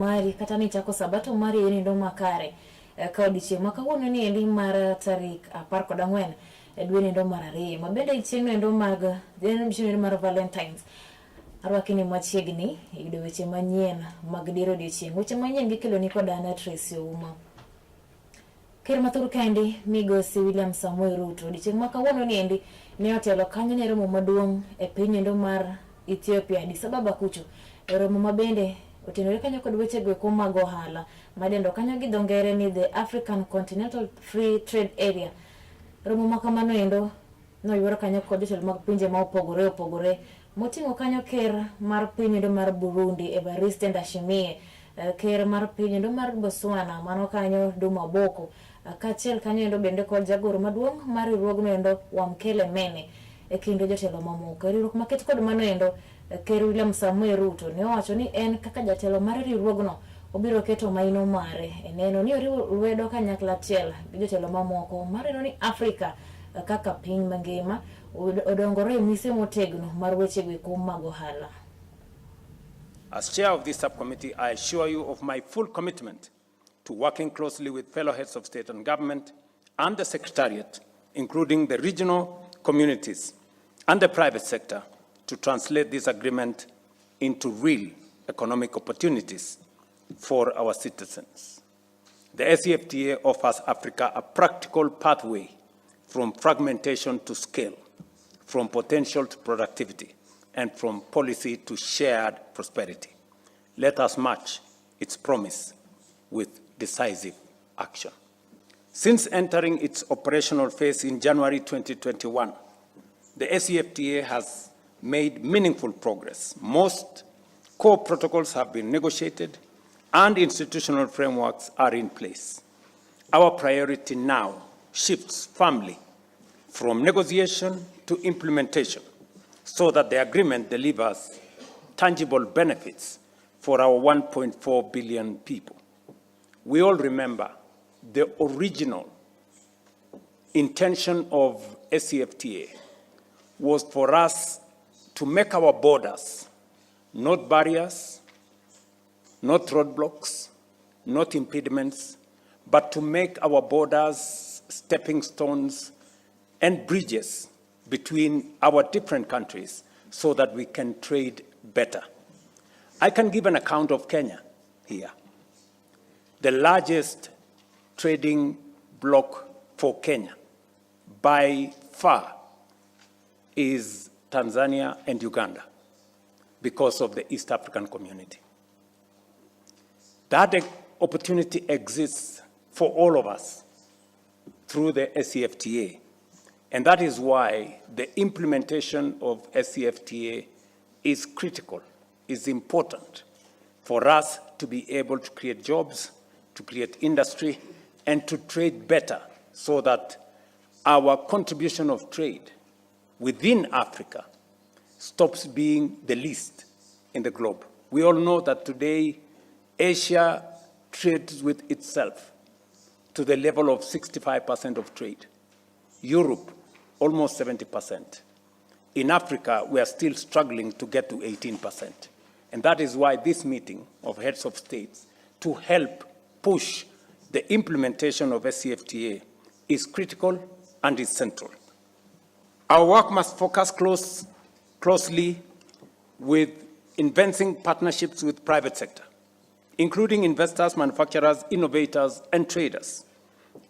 Mari kata ni chako sabato mari e nindo makare ka odiechieng' ma kawuono ni endi mar tarik 14 e dwe nindo mar ariyo ma bende chieng' nindo mag chieng' nindo mar Valentines. Arwaki ni machiegni yudo weche manyien mag dier odiechieng'. Weche manyien gikelo ni kod an Tracy Ouma. Ker ma thur kaendi migosi William Samoei Ruto odiechieng' ma kawuono ni endi ne otelo kanyo ne romo maduong' e piny endo mar Ethiopia, Addis Ababa kucho. E romo ma bende otenore kanyo kod weche goeko mag ohala madendo kanyo gi dho ngere ni the African Continental Free Trade Area. Romo ma kamano endo noyuor kanyo kod jotelo mag pinje ma opogore opogore moting'o kanyo ker mar piny endo mar Burundi Evariste Ndayishimiye, ker mar piny endo mar Botswana mano kanyo Duma Boko, kaachiel kanyo endo bende kod jagoro maduong' mar riwruogno endo Wamkele Mene e kind jotelo mamoko. E riwruok maket kod mano endo, Ker William Samoei Ruto ne owacho ni en kaka jatelo mar riwruogno obiro keto maino mare e neno ni oriwo lwedo kanyakla achiel gi jotelo mamoko mar neno ni Afrika kaka piny mangima odongore e mise motegno mar weche goeko mag ohala. As chair of this subcommittee, I assure you of my full commitment to working closely with fellow heads of state and government and the Secretariat, including the regional communities and the private sector, to translate this agreement into real economic opportunities for our citizens. The ACFTA offers Africa a practical pathway from fragmentation to scale, from potential to productivity, and from policy to shared prosperity. Let us match its promise with decisive action. Since entering its operational phase in January 2021, the ACFTA has made meaningful progress. Most core protocols have been negotiated and institutional frameworks are in place. Our priority now shifts firmly from negotiation to implementation so that the agreement delivers tangible benefits for our 1.4 billion people. We all remember the original intention of ACFTA was for us to make our borders not barriers, not roadblocks, not impediments, but to make our borders stepping stones and bridges between our different countries so that we can trade better. I can give an account of Kenya here. The largest trading bloc for Kenya by far is Tanzania and Uganda because of the East African Community. That opportunity exists for all of us through the ACFTA. And that is why the implementation of ACFTA is critical, is important for us to be able to create jobs, to create industry, and to trade better so that our contribution of trade within Africa stops being the least in the globe. We all know that today Asia trades with itself to the level of 65% of trade. Europe, almost 70%. In Africa, we are still struggling to get to 18%. And that is why this meeting of heads of states to help push the implementation of ACFTA is critical and is central. Our work must focus closely with inventing partnerships with private sector, including investors, manufacturers, innovators, and traders,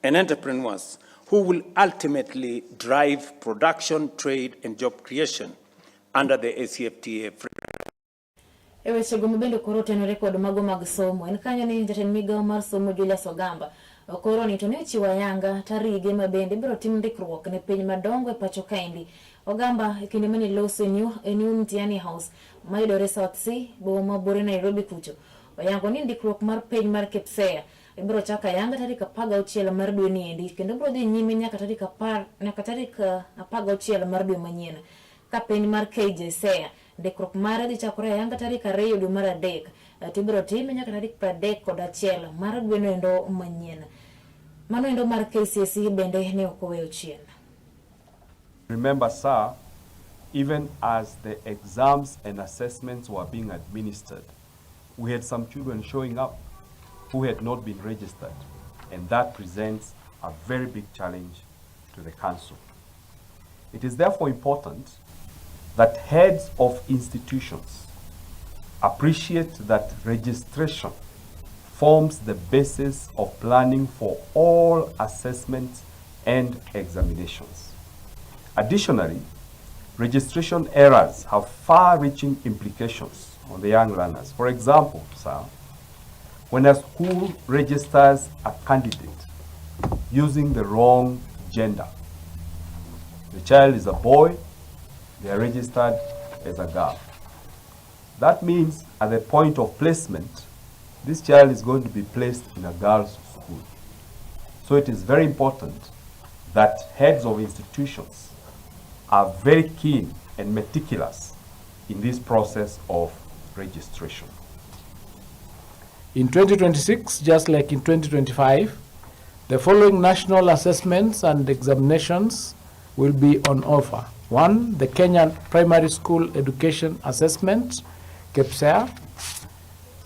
and entrepreneurs who will ultimately drive production, trade, and job creation under the ACFTA framework. E wechego mabende koro otenore kod mago mag somo, en kanyo ni jatend migawo mar somo Julius Ogamba okoro ni to ne ochiwo ayanga tarige ma bende ibiro tim ndikruok ne piny madongo e pacho kaendi. Ogamba e kinde mane loso e New Mtihani House mayudore South C, boma ma buore Nairobi kucho, oyango ni ndikruok mar piny mar KPSEA ibiro chak ayanga tarik 16 mar dwe ni endi kendo biro dhi nyime nyaka tarik 16 mar dwe manyien. Ka piny mar KJSEA, ndikruok mare dhi chakore ayanga tarik 2 dwe mar adek to ibiro time nyaka tarik 31 mar dweno endo manyien. Mano endo mar KCSE bende ne ok oweyo chien. Remember, sir, even as the exams and assessments were being administered, we had some children showing up who had not been registered, and that presents a very big challenge to the council. It is therefore important that heads of institutions appreciate that registration forms the basis of planning for all assessments and examinations. Additionally, registration errors have far-reaching implications on the young learners. For example, sir, when a school registers a candidate using the wrong gender, the child is a boy, they are registered as a girl. That means at the point of placement, this child is going to be placed in a girl's school. So it is very important that heads of institutions are very keen and meticulous in this process of registration. In 2026, just like in 2025, the following national assessments and examinations will be on offer. 1, the Kenyan Primary School Education Assessment, KPSEA,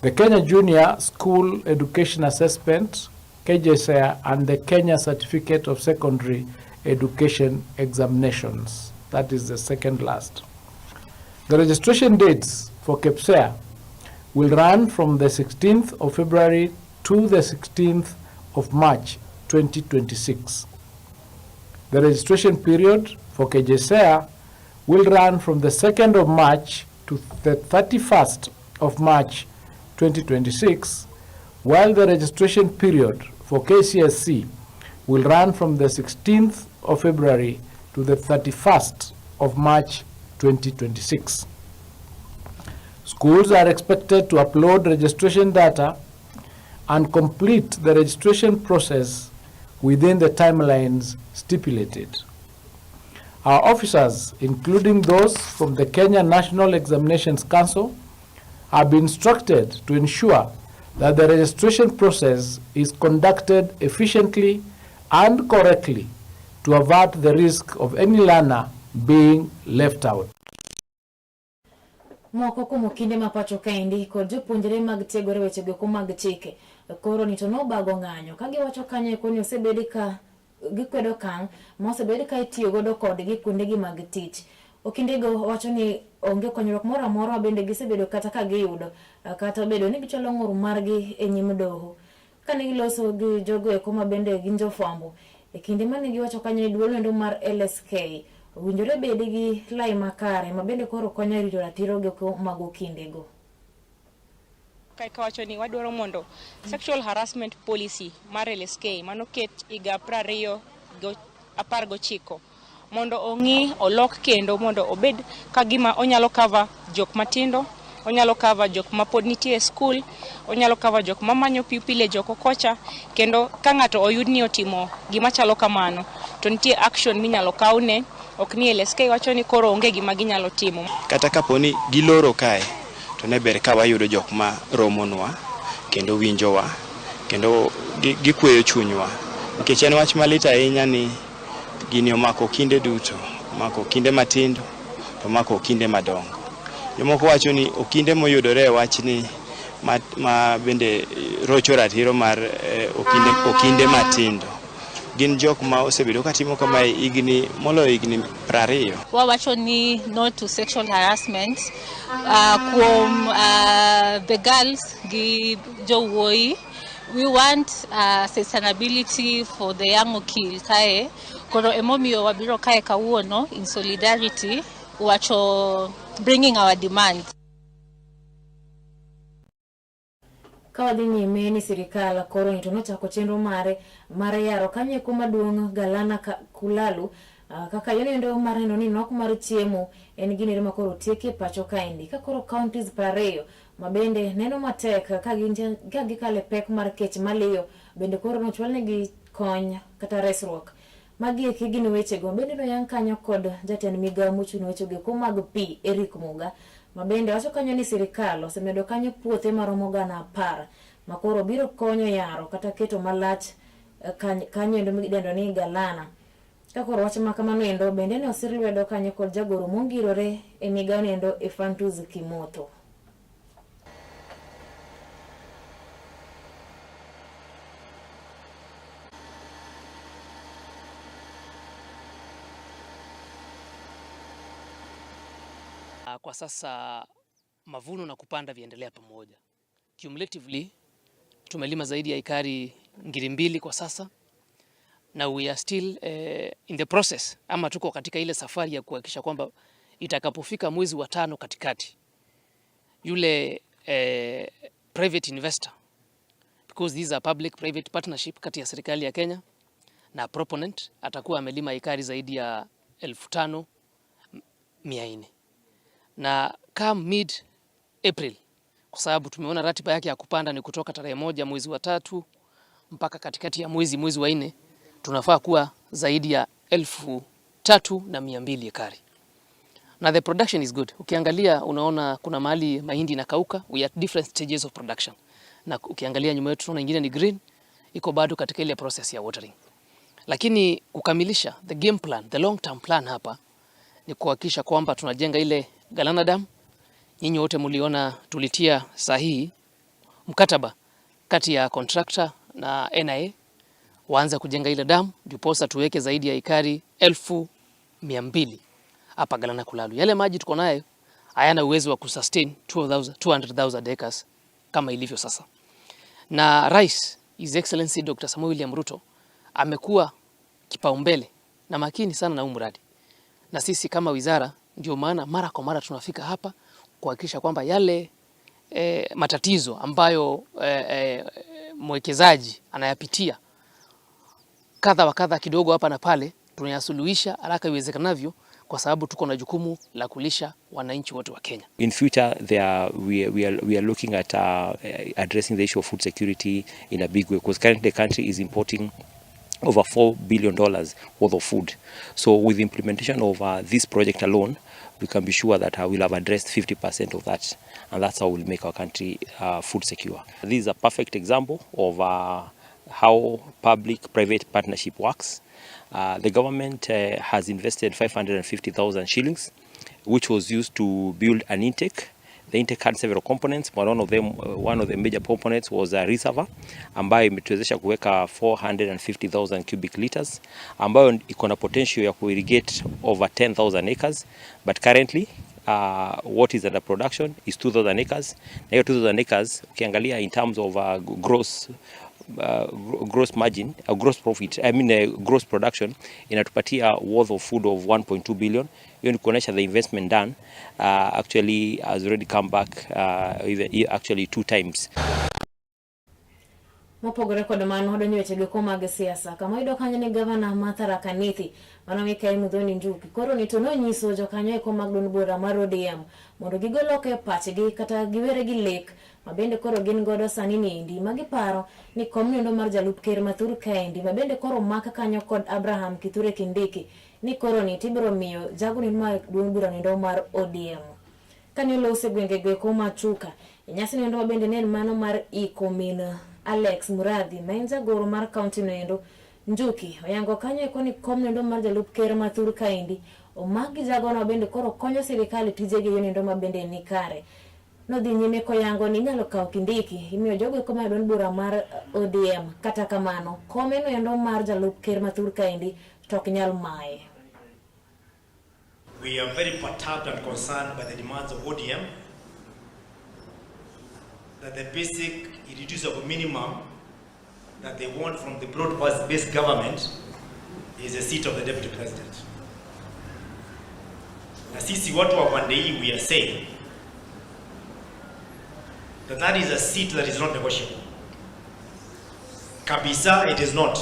the Kenya Junior School Education Assessment, KJSEA, and the Kenya Certificate of Secondary Education Examinations. That is the second last. The registration dates for KPSEA will run from the 16th of February to the 16th of March 2026. The registration period for KJSEA will run from the 2nd of March to the 31st of March 2026, while the registration period for KCSE will run from the 16th of February to the 31st of March 2026. Schools are expected to upload registration data and complete the registration process within the timelines stipulated. Our officers, including those from the Kenya National Examinations Council, have been instructed to ensure that the registration process is conducted efficiently and correctly to avert the risk of any learner being left out. Moko kuom okinde ma pacho kaendi kod jopuonjre mag tiegore wechego eko mag chike koro ni to nobago ng'anyo ka giwacho kanyo eko ni osebed ka gikwedo okang' ma osebed ka itiyo godo kodgi kuondegi mag tich. Okindego wacho ni onge konyruok moro amora bende gisebedo kata ka giyudo kata obedo ni gichwalo ng'ur margi e nyim doho. Kane giloso gi jogo eko ma bende gin jofwambo e kinde mane giwacho kanyo ni duol endo mar LSK owinjore bed gi lai makare ma bende koro konyo e rito ratiro go mag okindego. Kae kawacho ni wadwaro mondo sexual harassment policy mar LSK manoket higa 2019 mondo ong'i olok kendo mondo obed ka gima onyalo cover jok matindo, onyalo cover jok ma pod nitie e school, onyalo cover jok mamanyo pupillage oko kocha, kendo ka ng'ato oyud ni otimo gima chalo kamano to nitie action minyalo kawne, ok ni LSK wacho ni koro onge gima ginyalo timo. Kata kapo ni giloro kae, to ne ber ka wayudo jok ma romonwa kendo winjowa kendo gikweyo chunywa, nikech en wach malit ahinya ni gini omako okinde duto, omako okinde matindo to omako okinde madongo. Jomoko wacho ni okinde moyudore e wachni ma bende rocho ratiro mar okinde matindo gin jok ma osebedo katimo kamae higni moloyo higni 20. Wawacho ni no to sexual harassment kuom the girls gi jowuoyi. We want sustainability for the young okil kae. Koro emomiyo wabiro kae kawuono in solidarity wacho bringing our demands. Ka wadhi nyime ni sirikal koro ni to nochako chenro mare mar yaro kanyo eko maduong' Galana Kulalu kaka yono mar neno ni nok mar chiemo en gino ma koro tieki e pacho kaendi ka koro counties 20 ma bende neno matek ka gikalo e pek mar kech maliyo bende koro nochwalnegi kony kata resruok. Magi eki gin wechego bende noyang kanyo kod jatend migawo mochung' wechego eko mag pi Eric Muga ma bende wacho kanyo ni sirikal osemedo kanyo puothe maromo 10,000 ma koro biro konyo yaro kata keto malach kanyo endo midendo ni Galana. Ka koro wach ma kamano endo bende ne osir lwedo kanyo kod jagoro mongirore e migawo endo Ephantus Kimotho. Na kwa sasa mavuno na kupanda viendelea pamoja. Cumulatively tumelima zaidi ya ekari 2,000 kwa sasa na we are still in the process ama tuko katika ile safari ya kuhakikisha kwamba itakapofika mwezi wa tano katikati yule private investor, because these are public private partnership kati ya serikali ya Kenya na proponent, atakuwa amelima ekari zaidi ya 5,400 na come mid April, kwa sababu tumeona ratiba yake ya kupanda ni kutoka tarehe 1 mwezi wa tatu mpaka katikati ya mwezi wa nne, tunafaa kuwa zaidi ya 3,200 ekari na the production is good. Ukiangalia unaona kuna mahali mahindi inakauka, we are at different stages of production, na ukiangalia nyuma yetu tunaona ingine ni green, iko bado katika ile process ya watering, lakini kukamilisha the game plan, the long term plan hapa ni kuhakikisha kwamba tunajenga ile Galana Dam. Nyinyi wote mliona tulitia sahihi mkataba kati ya contractor na NIA waanze kujenga ile dam, ndiposa tuweke zaidi ya ekari 200,000 hapa Galana Kulalu. Yale maji tuko nayo hayana uwezo wa kusustain 200,000 acres kama ilivyo sasa. Na Rais His Excellency Dr. Samuel William Ruto amekuwa kipaumbele na makini sana na huu mradi, na sisi kama wizara ndio maana mara kwa mara tunafika hapa kuhakikisha kwamba yale matatizo ambayo mwekezaji anayapitia kadha wa kadha kidogo hapa na pale tunayasuluhisha haraka iwezekanavyo, kwa sababu tuko na jukumu la kulisha wananchi wote wa Kenya. In future, we are looking at addressing the issue of food security in a big way, because currently the country is importing over $4 billion worth of food. So with the implementation of this project alone, we can be sure that we'll have addressed 50% of that, and that's how we'll make our country food secure. This is a perfect example of how public-private partnership works. The government has invested 550,000 shillings, which was used to build an intake. The intake had several components, but one of the major components was a reservoir ambayo imetuwezesha kuweka 450,000 cubic liters ambayo iko na potential ya kuirrigate over 10,000 acres, but currently what is under production is 2,000 acres. Na hiyo 2,000 acres ukiangalia in terms of gross margin, gross profit, I mean gross production inatupatia worth of food of 1.2 billion. Hiyo ni kuonyesha the investment done actually has already come back even actually two times. Mopogore kod mano, odonjo weche go mag siasa kama oyudo kanyo ni gavana ma Tharaka Nithi mano Mikayi Muthoni Njuki koro ni to nonyiso jokanyo eko mag duond bura mar ODM mondo gigol oko e pachgi kata giwere gi lek ma bende koro gin godo sani niendi ma giparo ni kom noendo mar jalup ker ma thur kaendi ma bende koro mak kanyo kod Abraham Kithure Kindiki ni koro ni tibiro miyo jago ni mar duond bura noendo mar ODM. Kane olose gwenge go ma Chuka e nyasi noendo ma bende ne en mano mar iko min Alex Muradhi ma en jagoro mar kaunti noendo, Njuki oyango kanyo eko ni kom noendo mar jalup ker ma thur kaendi omak gi jagono ma bende koro konyo sirikal e tijegi noendo ma bende ni kare. Nodhi nyime koyango ni inyalo kawo Kindiki imiyo jogo eko ma duond bura mar ODM, kata kamano kome noendo mar jalup ker ma thur kaendi to ok nyal maye. We are very perturbed and concerned by the demands of ODM that the basic irreducible minimum that they want from the broad-based government is the seat of the deputy president. Na sisi watu wa Wandei, we are saying that that is a seat that is not negotiable. Kabisa, it is not.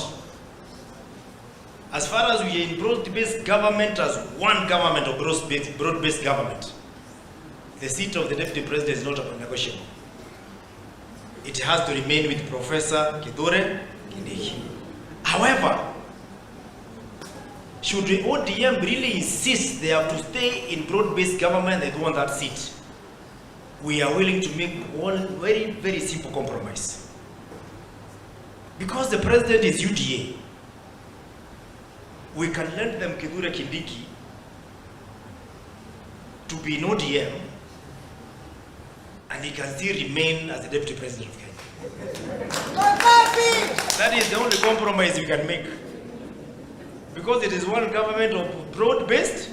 As far as we are in broad-based government, as one government or broad-based government, the seat of the deputy president is not negotiable. It has to remain with Professor Kithure Kindiki. However, should the ODM really insist they have to stay in broad-based government, they don't want that seat, we are willing to make one very, very simple compromise. Because the president is UDA, we can lend them Kithure Kindiki to be in ODM, and he can still remain as the deputy president of Kenya. That is the only compromise we can make. Because it is one government of broad-based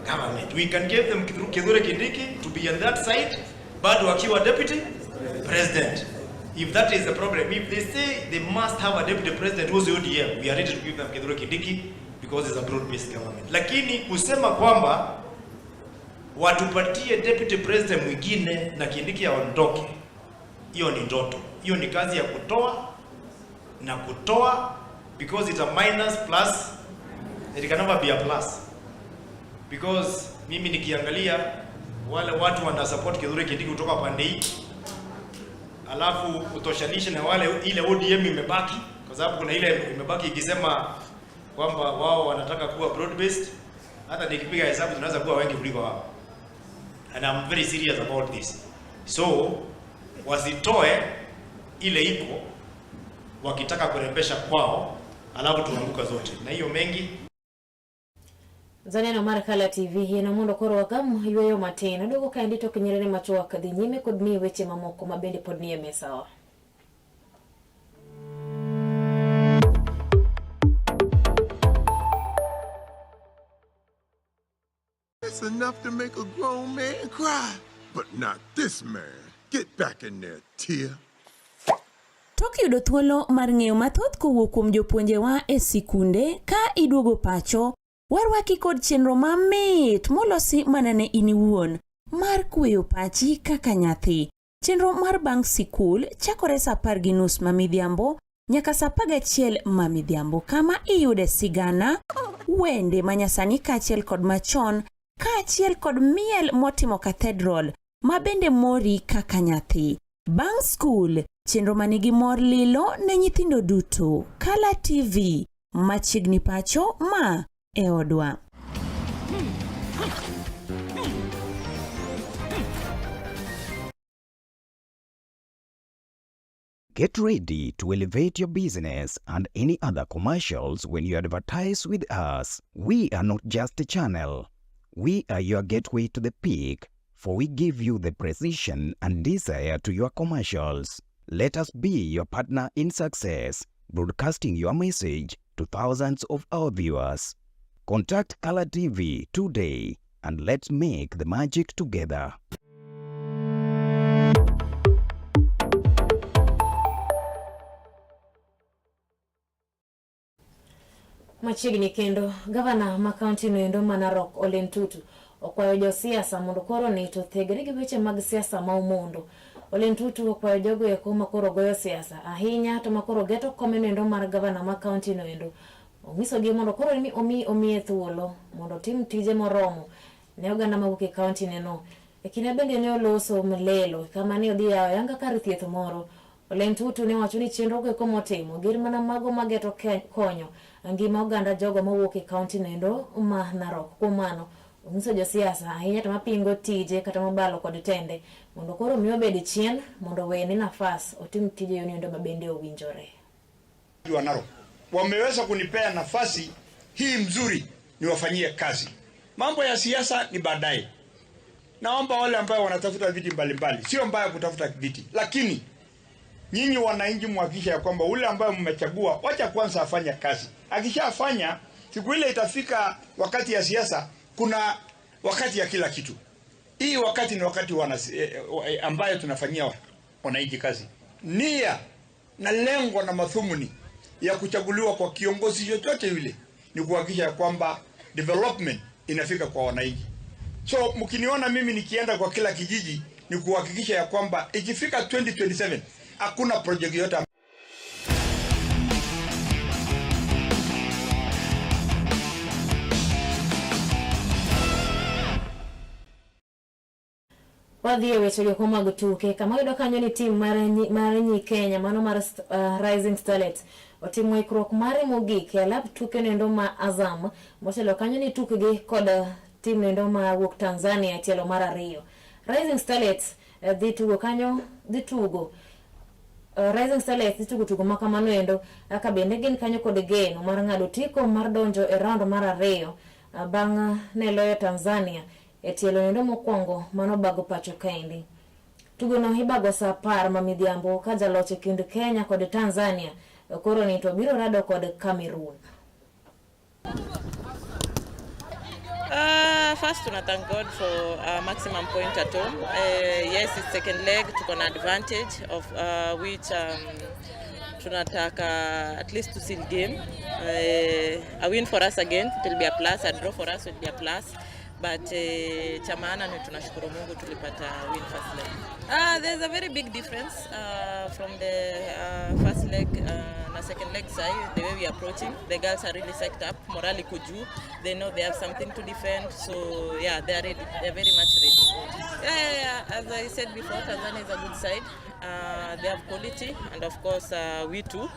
government. We can give them Kithure Kindiki to be on that side, bado akiwa deputy president. If that is the problem, if they say they must have a deputy president who's ODM, we are ready to give them Kithure Kindiki because it's a broad-based government. Lakini kusema kwamba watupatie deputy president mwingine na Kindiki aondoke, hiyo ni ndoto. Hiyo ni kazi ya kutoa na kutoa, because it's a minus plus, it can never be a plus. Because mimi nikiangalia wale watu wana support Kithure Kindiki kutoka pande hii, alafu utoshanishe na wale ile ODM imebaki, kwa sababu kuna ile imebaki ikisema kwamba wao wanataka kuwa broad based. Hata nikipiga hesabu tunaweza kuwa wengi kuliko wao, and I'm very serious about this. So wasitoe ile iko wakitaka kurembesha kwao, alafu tuanguka zote na hiyo mengi. Janeno mar Kala TV yeno mondo koro wagam yueyo matin. Aduogo kaendi tok nyerere machuok dhi nyime kod miyi weche mamoko ma bende pod nie mesawa. It's enough to make a grown man cry, but not this man. Get back in there, Tia. Tok yudo thuolo mar ng'eyo mathoth kowuok kuom jopuonjewa e sikunde ka iduogo pacho, warwaki kod chenro mamit molosi mana ne in iwuon mar kweyo pachi kaka nyathi. Chenro mar bang' sikul chakore sa 10:30 ma midhiambo nyaka sa 11 ma midhiambo kama iyude sigana, wende manyasani kaachiel kod machon kaachiel kod miel motimo cathedral ma bende mori kaka nyathi. Bang' skul, chenro manigi mor lilo ne nyithindo duto. Kala TV, machiegni pacho ma e odwa. Get ready to elevate your business and any other commercials when you advertise with us. We are not just a channel. We are your gateway to the peak, for we give you the precision and desire to your commercials. Let us be your partner in success, broadcasting your message to thousands of our viewers. Contact Color TV today and let's make the magic together. Machiegni kendo, gavana ma kaunti no endo ma Narok Ole Ntutu okwayo josiasa mondo koro ni to thegre gi weche mag siasa ma omondo. Ole Ntutu okwayo jogo eko ma koro goyo siasa ahinya to ma koro geto kome no endo mar gavana ma kaunti no endo. Onyisogi mondo koro ni omi omiye thuolo mondo otim tije moromo ne oganda mawuok e kaunti neno. E kinde bende ne oloso Mlelo kama ne odhi yawo yanga kar thieth moro. Ole Ntutu ne owacho ni chenro go eko motimo gin mana mago mageto konyo ngima oganda jogo mawuok e kaunti no endo ma Narok. Kuom mano, onyiso josiasa ahinya to mapingo tije kata mobalo kod tende mondo koro mi obed chien mondo owene nafas otim tije yono endo ma bende owinjore. Wa Narok wameweza kunipea nafasi hii mzuri niwafanyie kazi. Mambo ya siasa ni baadaye. Naomba wale ambao wanatafuta viti mbalimbali, sio mbaya kutafuta viti, lakini nyinyi wananchi mhakikishe ya kwamba ule ambaye mmechagua, wacha kwanza afanye kazi. Akishafanya, siku ile itafika wakati ya siasa, kuna wakati ya kila kitu. Hii wakati ni wakati ambayo tunafanyia wananchi kazi. Nia na lengo na madhumuni ya kuchaguliwa kwa kiongozi yoyote yule ni kuhakikisha kwamba development inafika kwa wananchi. So mkiniona mimi nikienda kwa kila kijiji ni kuhakikisha ya kwamba ikifika 2027 hakuna project yoyote. Wadhi e weche go mag tuke kama wayudo kanyo ni tim mar nyi Kenya mano mar Rising Starlets otimo ikruok mare mogik e alap tuke nendo ma Azam motelo kanyo ni tukgi kod tim nendo ma wuok Tanzania e tielo mar ariyo. Rising Starlets dhi tugo kanyo dhi tugo Rising Starlets dhi tugo tugo ma kamano endo ka bende gin kanyo kod geno mar ng'ado otiko mar donjo e round mar ariyo bang' ne loyo Tanzania e tielo endo mokwongo mano bago pacho kaendi. Tugono ibago saa 10 ma midhiambo ka jaloch e kind Kenya kod Tanzania koro ni to biro rado kod Cameroon. First tuna thank God for maximum point at home. Yes, it's second leg, tuko na advantage of which tunataka at least to seal game. A win for us again, it will be a plus, a draw for us will be a plus. But cha maana ni tunashukuru Mungu tulipata win first leg. There's a very big difference from the first leg na second leg side, the way we are approaching. The girls are really psyched up, morale iko juu. They know they have something to defend, so yeah, they are ready. They are very much ready. Yeah. As I said before, Tanzania is a good side. They have quality, and of course we too.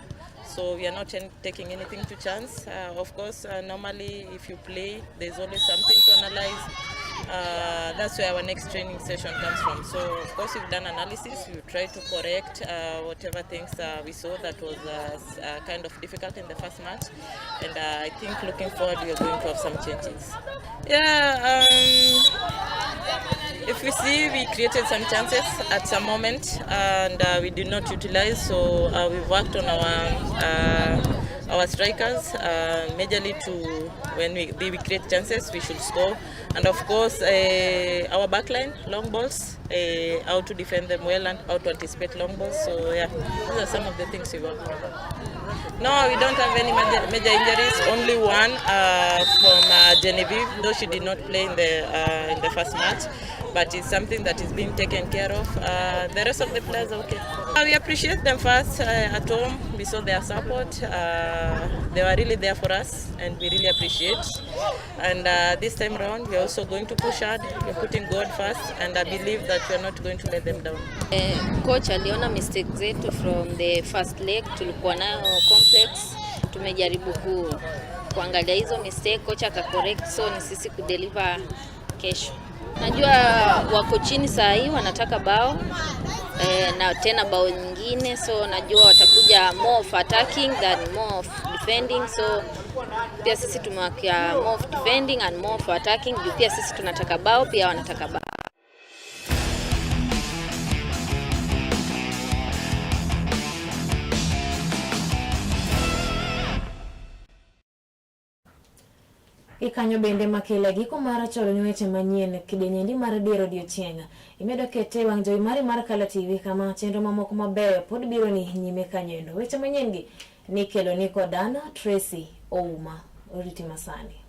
So we are not taking anything to chance. Of course, normally if you play, there's always something to analyze. That's where our next training session comes from. So of course we've done analysis. We try to correct whatever things we saw that was kind of difficult in the first match. And I think looking forward, we are going to have some changes. If we see, we created some chances at some moment and we did not utilize. So we've worked on our strikers, majorly to when we create chances, we should score. And of course, our backline, long balls, how to defend them well and how to anticipate long balls. These are some of the things we work on. No, we don't have any major injuries. Only one from Genevieve, though she did not play in the first match, but it's something that is being taken care of. The rest of the players are okay. We appreciate them first at home. We saw their support. They were really there for us, and we really appreciate. And this time round, we are also going to push hard. We are putting God first, and I believe that we are not going to let them down. Coach aliona mistake zetu from the first leg, tulikuwa nayo complex. Tumejaribu kuangalia hizo mistake, coach aka correct, so ni sisi kudeliver kesho. Najua wako chini saa hii wanataka bao na tena bao nyingine, so najua watakuja more of attacking than more of defending, so pia sisi tumewakia more of defending and more of attacking, juu pia sisi tunataka bao, pia wanataka bao. Gikanyo bende makila giko mar choro ni weche manyien kidienyendi mar dier odiochieng'. Imedo kete wang' jowi mari mar Kala TV kama chenro mamoko mabeyo pod biro ni nyime kanyo endo. Weche manyien gi nikelo ni kod an Tracy Ouma. Oriti masani.